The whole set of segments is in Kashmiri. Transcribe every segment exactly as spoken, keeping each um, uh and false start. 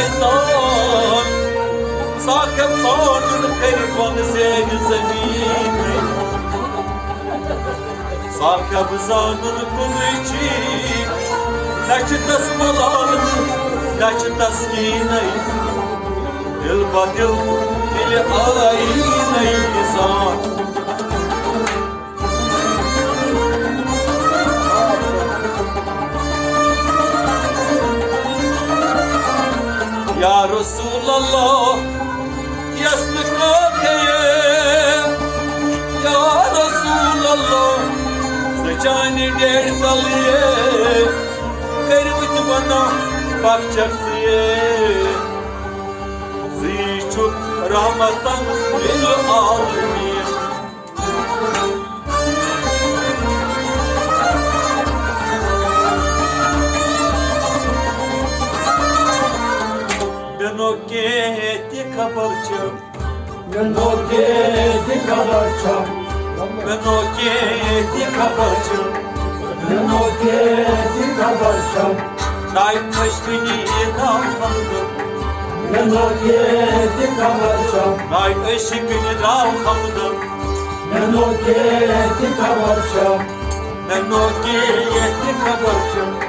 زان، ساکب زانُن کٔرۍ بۄن زیر زٔمیٖنٕے۔ ساکب زانُن کُنُے چیٖز، نہ چھِ تس ملال، نہ چھِ تس کِہیٖنَے۔ دِل بدِل دِلہِ آیی نَے زان۔ یا رسول اللہ، یس نہٕ کانٛہہ گٔیے۔ یا رسول اللہ، ژٕ چانہِ ڈیڈِ تلہٕ یے، کٔرۍ مٕتۍ بنا پکچر ژٕ یے۔ ژٕے چھُکھ رحمتن للعالمین۔ مےٚ نوٚو کینٛہہ تہِ خبر چھم۔ مےٚ نوٚو کینٛہہ تہِ خبر چھم۔ مےٚ نوٚو کینٛہہ تہِ خبر چھم۔ مےٚ نوٚو کینٛہہ تہِ خبر چھم۔ ناے عشقٕنی یہِ ناو خبر۔ مےٚ نوٚو کینٛہہ تہِ خبر چھم۔ ناے عشقٕنی ناو خبر۔ مےٚ نوٚو کینٛہہ تہِ خبر چھم۔ مےٚ نوٚو کینٛہہ تہِ خبر چھم۔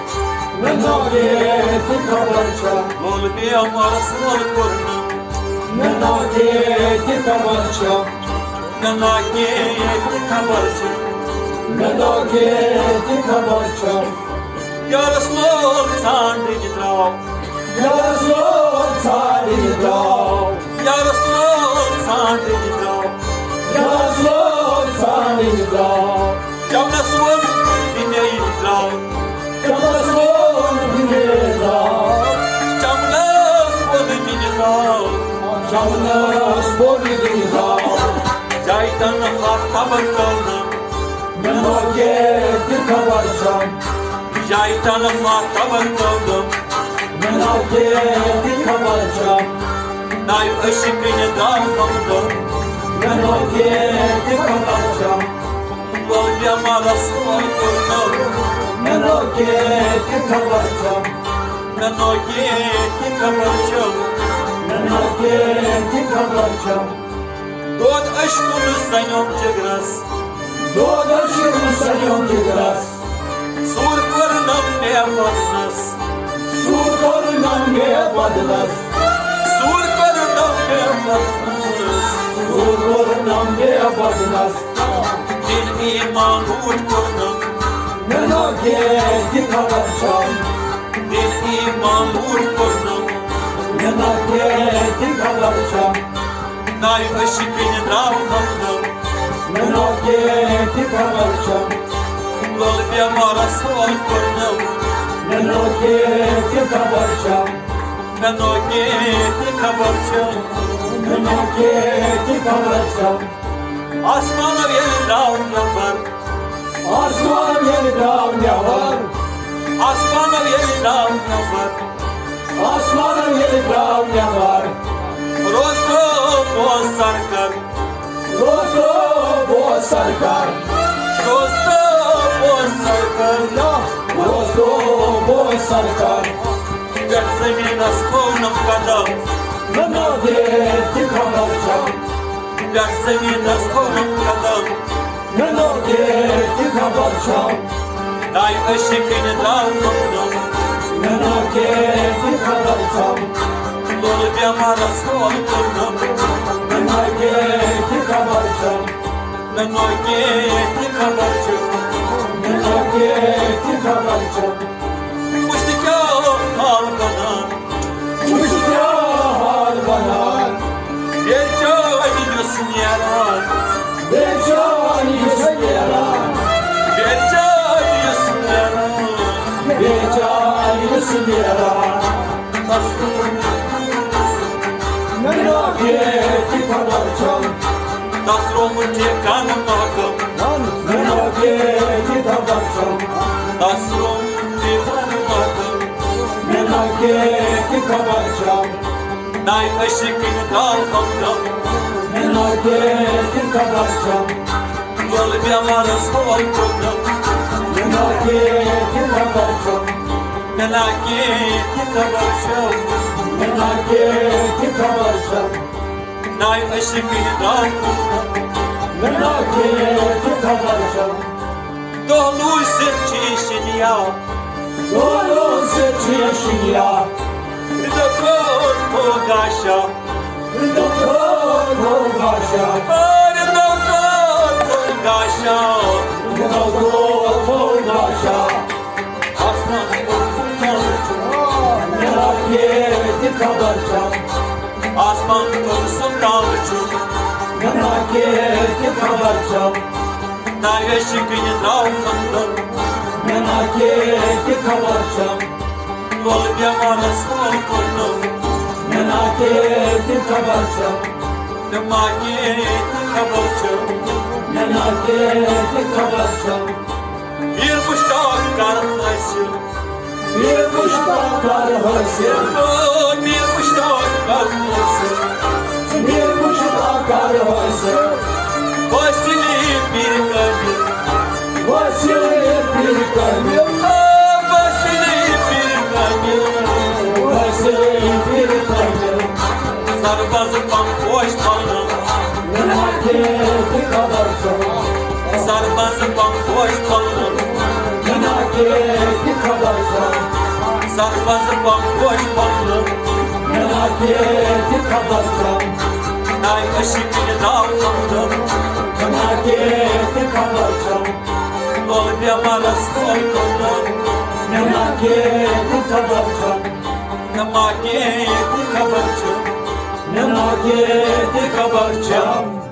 مےٚ نوٚو کینٛہہ تہِ خبر چھم۔ لول بیمارس وول کوٚرنم۔ مےٚ نوٚو کینٛہہ تہِ خبر چھم۔ مےٚ نوٚو کینٛہہ تہِ خبر چھم۔ مےٚ نوٚو کینٛہہ تہِ خبر چھم۔ یارس لول ژھانٛڈنہِ درٛاو۔ یارس لول ژھانٛڈنہِ درٛاو۔ یارس لول ژھانٛڈنہِ درٛاو۔ یارس لول ژھانٛڈنہِ درٛاو۔ چمنس ووٚن دِنے درٛاو۔ چمنس ووٚن دِنے درٛاو۔ چمنس ووٚن دِنے درٛاو۔ چمنس ووٚن دِنے درٛاو۔ جایہِ تنہا خبر کٔرنم۔ مےٚ نوٚو کینٛہہ تہِ خبر چھم۔ جایہِ تنہا خبر کٔرنم۔ مےٚ نوٚو کینٛہہ تہِ خبر چھم۔ ناے عشقٕنی درٛاو خبر۔ مےٚ نوٚو کینٛہہ تہِ خبر چھم۔ لول بیمارس وول کوٚرنم۔ مےٚ نوٚو کینٛہہ تہِ خبر چھم۔ مےٚ نوٚو کینٛہہ تہِ خبر چھم۔ مےٚ نوٚو کینٛہہ تہِ خبر چھم۔ دود عشقُن سنیوم جگرس۔ دود عشقُن سنیوم جگرس۔ سوٗر کوٚرنم مےٚ بدنس۔ سوٗر کوٚرنم مےٚ بدنس۔ سوٗر کوٚرنم مےٚ بدنس۔ سوٗر کوٚرنم مےٚ بدنس۔ دِل ایمان اوٗرۍ کوٚرنم۔ مےٚ نوٚو کینٛہہ تہِ خبر چھم۔ دِل ایمان اوٗرۍ کوٚرنم۔ مےٚ نوٚو کینٛہہ تہِ خبر چھم۔ ناے عشقٕنی درٛاو خبر۔ مےٚ نوٚو کینٛہہ تہِ خبر چھم۔ لول بیمارس وول کوٚرنم۔ مےٚ نوٚو کینٛہہ تہِ خبر چھم۔ مےٚ نوٚو کینٛہہ تہِ خبر چھم۔ مےٚ نوٚو کینٛہہ تہِ خبر چھم۔ آسمانو ییٚلہِ درٛاو نٮ۪بر۔ آسمانو ییٚلہِ درٛاو نٮ۪بر۔ آسمانو ییٚلہِ درٛاو نٮ۪بر۔ آسمانو ییٚلہِ درٛاو نٮ۪بر۔ روز تو بوز سرکار۔ روز تو بوز سرکار۔ روز تو بوز سرکار۔ یا روز تو بوز سرکار۔ پٮ۪ٹھ زٔمیٖنَس تھوٚونم قدم۔ مےٚ نوٚو کینٛہہ تہِ خبر چھم۔ پٮ۪ٹھ زٔمیٖنَس تھوٚونم قدم۔ مےٚ نوٚو کینٛہہ تہِ خبر چھم۔ ناے عشقٕنی درٛاو نوٚو۔ مےٚ نوٚو کینٛہہ تہِ خبر چھم۔ لول بیمارس وول کوٚرنم۔ مےٚ نوٚو کینٛہہ تہِ خبر چھم۔ مےٚ نوٚو کینٛہہ تہِ خبر چھم۔ مےٚ نوٚو کینٛہہ تہِ خبر چھم۔ وٕچھ تہٕ کیٛاہ حال بنان۔ وٕچھ کیٛاہ حال بنان۔ بے چین یُس نیران۔ بے چین یُس نیران۔ بے چین یُس نیران۔ بے چین یُس نیران۔ تس مےٚ نوٚو کینٛہہ تہِ خبر چھم۔ تس رومُت ٹھیکانہٕ محکم۔ مےٚ نوٚو کینٛہہ تہِ خبر چھم۔ تس رومُت ٹھیکانہٕ محکم۔ مےٚ نوٚو کینٛہہ تہِ خبر چھم۔ ناے عشقٕنۍ دال ہمدم۔ مےٚ نوٚو کینٛہہ تہِ خبر چھم۔ لول بیمارس وول کوٚرنم۔ مےٚ نوٚو کینٛہہ تہِ خبر چھم۔ مےٚ نوٚو کینٛہہ تہِ خبر چھم۔ مےٚ نا کینٛہہ تہِ خبر چھم۔ ناے عشقٕنۍ درٛاو خندق۔ مےٚ نا کینٛہہ تہِ خبر چھم۔ دۄہ لوٗسِتھ چھِ شِنیا۔ دۄہ لوٗسِتھ چھِ شِنیا۔ دۄہ کوٚر تھوٚو گاشا۔ دۄہ کوٚر تھوٚو گاشا۔ دۄہ کوٚر تھوٚو گاشا۔ دۄہ کوٚر تھوٚو گاشا۔ آسمان توٚر سُہ ترٛاوُن چھُ۔ مےٚ نا کینٛہہ تہِ خبر چھم۔ آسمان توٚر سُہ ترٛاوُن چھُ۔ مےٚ نا کینٛہہ تہِ خبر چھم۔ ناے عشقٕنۍ درٛاو خندق۔ مےٚ نا کینٛہہ تہِ خبر چھم۔ لولہٕ بٮ۪مارس کول کوٚرنم۔ مےٚ نا کینٛہہ تہِ خبر چھم۔ مےٚ نا کینٛہہ تہِ خبر چھم۔ مےٚ نا کینٛہہ تہِ خبر چھم۔ میٖر مُشتاق کر حٲصِل۔ میٖر مُشتاق کر حٲصِل۔ او، میٖر مُشتاق کر حٲصِل۔ میٖر مُشتاق کر حٲصِل۔ حٲصِل یہِ پیٖر کامِل۔ حٲصِل یہِ پیٖر کامِل۔ او، حٲصِل یہِ پیٖر کامِل۔ حٲصِل یہِ پیٖر کامِل۔ سرباز پنٛکھ پوش پنٛکھ۔ مےٚ نا کینٛہہ تہِ خبر چھم۔ سرباز پنٛکھ پوش پنٛکھ۔ مےٚ نا کینٛہہ تہِ خبر چھم۔ سرباز پنٛکھ پوش پنٛکھ۔ مےٚ نا کینٛہہ تہِ خبر چھم۔ ناے عشقٕنۍ درٛاو خندق۔ مےٚ نا کینٛہہ تہِ خبر چھم۔ لولہٕ بٮ۪مارس کول کوٚرنم۔ مےٚ نا کینٛہہ تہِ خبر چھم۔ مےٚ نا کینٛہہ تہِ خبر چھم۔ مےٚ نا کینٛہہ تہِ خبر چھم۔